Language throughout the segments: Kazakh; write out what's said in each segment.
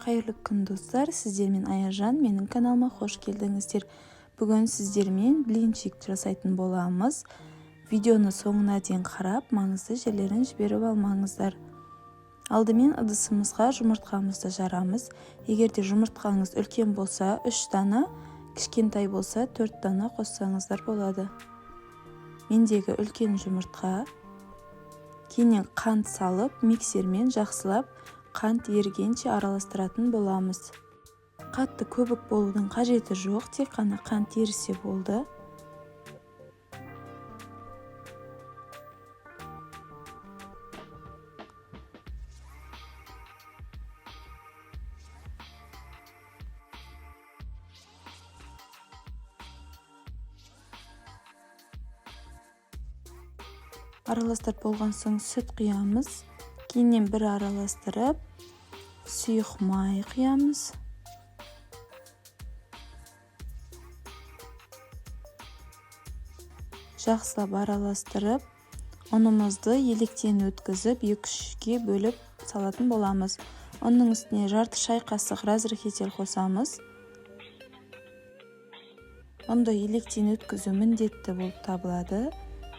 Қайырлы күн, достар! Сіздермен Аяжан, менің каналыма қош келдіңіздер. Бүгін сіздермен блинчик жасайтын боламыз. Видеоны соңына дейін қарап, маңызды жерлерін жіберіп алмаңыздар. Алдымен ыдысымызға жұмыртқамызды жарамыз. Егер де жұмыртқаңыз үлкен болса 3 дана, кішкентай болса 4 дана қоссаңыздар болады. Мендегі үлкен жұмыртқа. Кейіннен қант салып, миксермен жақсылап қант ерігенше араластыратын боламыз. Қатты көбік болудың қажеті жоқ, тек қана қант ерісе болды. Араластырып болған соң сүт құямыз. Кейіннен бір араластырып, сұйық май құямыз. Жақсылап араластырып, ұнымызды електен өткізіп, 2-3-ке бөліп салатын боламыз. Ұнның үстіне жарты шай қасық разрыхлитель қосамыз. Ұнды електен өткізу міндетті болып табылады,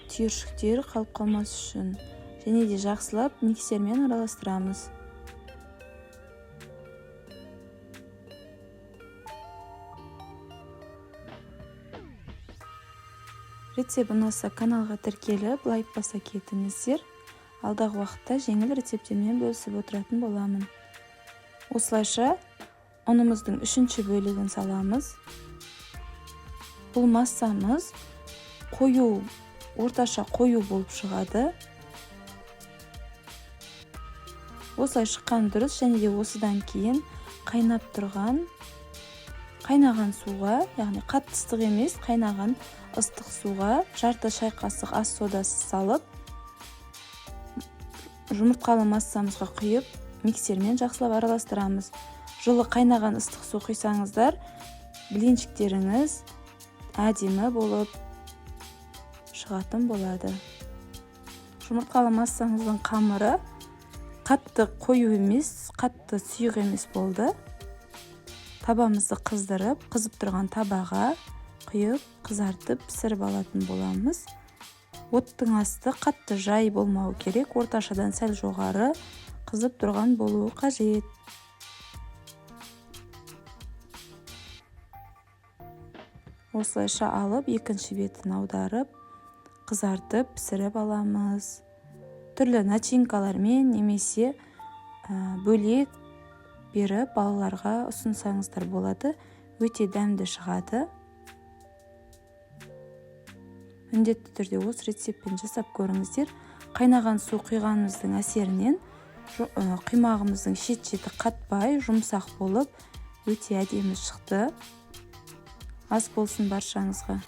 түйіршіктер қалып қалмас үшін. Және де жақсылап миксермен араластырамыз. Рецепт ұнаса каналға тіркеліп, лайк баса кетіңіздер. Алдағы уақытта жеңіл рецепттермен бөлісіп отыратын боламын. Осылайша ұнымыздың 3-ші бөлігін саламыз. Бұл массамыз қою, орташа қою болып шығады. Осылай шыққан дұрыс. Және де осыдан кейін қайнап тұрған, қайнаған суға, яғни қатты ыстық емес, қайнаған ыстық суға жарты шай қасық ас содасы салып, жұмыртқалы массамызға құйып, миксермен жақсылап араластырамыз. Жылы қайнаған ыстық су құйсаңыздар, блинчиктеріңіз әдемі болып шығатын болады. Жұмыртқалы массамыздың қамыры қатты қою емес, қатты сұйық емес болды. Табамызды қыздырып, қызып тұрған табаға құйып, қызартып, пісіріп алатын боламыз. Оттың асты қатты жай болмауы керек, орташадан сәл жоғары қызып тұрған болуы қажет. Осылайша алып, екінші бетін аударып, қызартып, пісіріп аламыз. Түрлі начинкалармен немесе бөлек беріп балаларға ұсынсаңыздар болады. Өте дәмді шығады. Міндетті түрде осы рецептпен жасап көріңіздер. Қайнаған су құйғанымыздың әсерінен құймағымыздың шет-шеті қатпай, жұмсақ болып, өте әдемі шықты. Ас болсын баршаңызға.